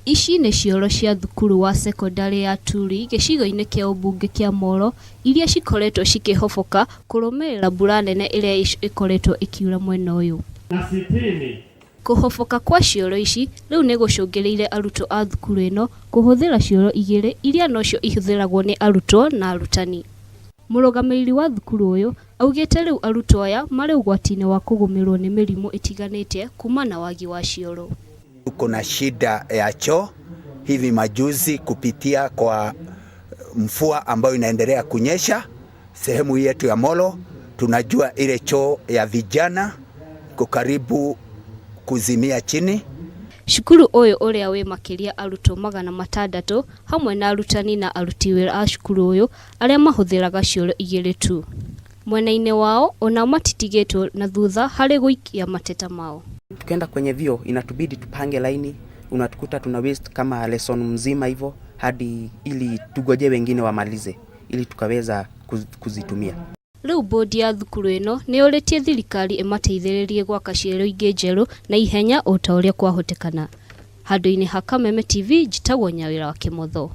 Ici nĩ cioro cia thukuru wa cekondarĩ ya Turi gĩcigo-inĩ kĩa ũmbunge kĩa Molo iria cikoretwo cikĩhoboka kũrũmĩrĩra mbura nene ĩrĩa ĩkoretwo ĩkiura mwena ũyũ. Na 60. Kũhoboka kwa cioro ici rĩu nĩ gũcũngĩrĩirie arutwo a thukuru ĩno kũhũthĩra cioro igĩrĩ iria nocio ihũthĩragwo nĩ arutwo na arutani. Mũrũgamĩrĩri wa thukuru ũyũ augĩte rĩu arutwo aya marĩ ũgwati-inĩ wa kũgũmĩrwo nĩ mĩrimũ ĩtiganĩte kumana na wagi wa cioro. Tuko na shida ya choo hivi majuzi kupitia kwa mvua ambayo inaendelea kunyesha sehemu yetu ya Molo. Tunajua ile choo ya vijana iko karibu kuzimia chini. Cukuru ũyũ ũrĩa wĩ makĩria arutwo 600 hamwe na arutani na aruti wĩra a cukuru ũyũ arĩa mahũthĩraga cioro igĩrĩ tu. Mwena-inĩ wao onao matitigĩtwo na thutha harĩ gũikia mateta mao. Tukienda kwenye vyoo inatubidi tupange laini, unatukuta tuna waste kama lesson mzima hivyo hadi ili tugoje wengine wamalize ili tukaweza kuzitumia. Rĩu bodi ya thukuru ĩno nĩ yũrĩtie thirikari ĩmateithĩrĩrie gwaka cioro ingĩ njerũ na ihenya o ta ũrĩa kwahotekana. Handũ-inĩ ha Kameme TV njĩtagwo Nyawĩra wa Kĩmotho.